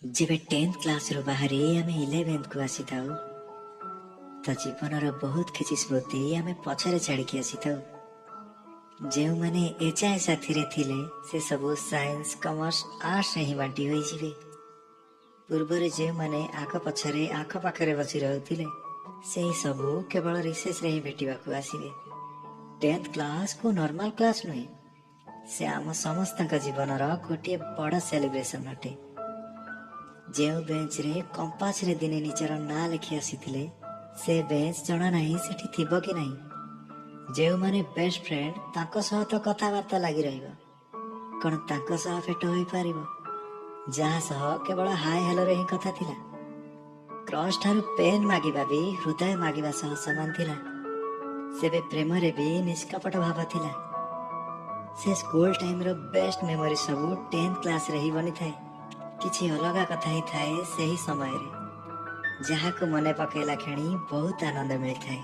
ଯେବେ 10th କ୍ଲାସ୍ରୁ ବାହାରି ଆମେ 11thକୁ ଆସିଥାଉ ତ ଜୀବନର ବହୁତ କିଛି ସ୍ମୃତି ଆମେ ପଛରେ ଛାଡ଼ିକି ଆସିଥାଉ। ଯେଉଁମାନେ ଏଯାଏଁ ସାଥିରେ ଥିଲେ, ସେ ସବୁ ସାଇନ୍ସ, କମର୍ସ, ଆର୍ଟ୍ସରେ ହିଁ ବାଣ୍ଟି ହୋଇଯିବେ। ପୂର୍ବରେ ଯେଉଁମାନେ ଆଗ ପଛରେ ଆଖପାଖରେ ବସି ରହୁଥିଲେ, ସେହି ସବୁ କେବଳ ରିସେସ୍ରେ ହିଁ ଭେଟିବାକୁ ଆସିବେ। 10th କ୍ଲାସ୍କୁ ନର୍ମାଲ କ୍ଲାସ୍ ନୁହେଁ, ସେ ଆମ ସମସ୍ତଙ୍କ ଜୀବନର ଗୋଟିଏ ବଡ଼ ସେଲିବ୍ରେସନ୍ ଅଟେ। ଯେଉଁ ବେଞ୍ଚରେ କମ୍ପାସରେ ଦିନେ ନିଜର ନାଁ ଲେଖି ଆସିଥିଲେ, ସେ ବେଞ୍ଚ ଜଣା ନାହିଁ ସେଠି ଥିବ କି ନାହିଁ। ଯେଉଁମାନେ ବେଷ୍ଟ ଫ୍ରେଣ୍ଡ, ତାଙ୍କ ସହ ତ କଥାବାର୍ତ୍ତା ଲାଗି ରହିବ, କ'ଣ ତାଙ୍କ ସହ ଭେଟ ହୋଇପାରିବ ଯାହା ସହ କେବଳ ହାଏ ହେଲୋରେ ହିଁ କଥା ଥିଲା? କ୍ରସ୍ ଠାରୁ ପେନ୍ ମାଗିବା ବି ହୃଦୟ ମାଗିବା ସହ ସମାନ ଥିଲା। ସେବେ ପ୍ରେମରେ ବି ନିଷ୍କପଟ ଭାବ ଥିଲା। ସେ ସ୍କୁଲ ଟାଇମର ବେଷ୍ଟ ମେମୋରି ସବୁ 10th କ୍ଲାସରେ ହିଁ ବନିଥାଏ। କିଛି ଅଲଗା କଥା ହିଁ ଥାଏ ସେହି ସମୟରେ, ଯାହାକୁ ମନେ ପକେଇଲା କ୍ଷଣି ବହୁତ ଆନନ୍ଦ ମିଳିଥାଏ।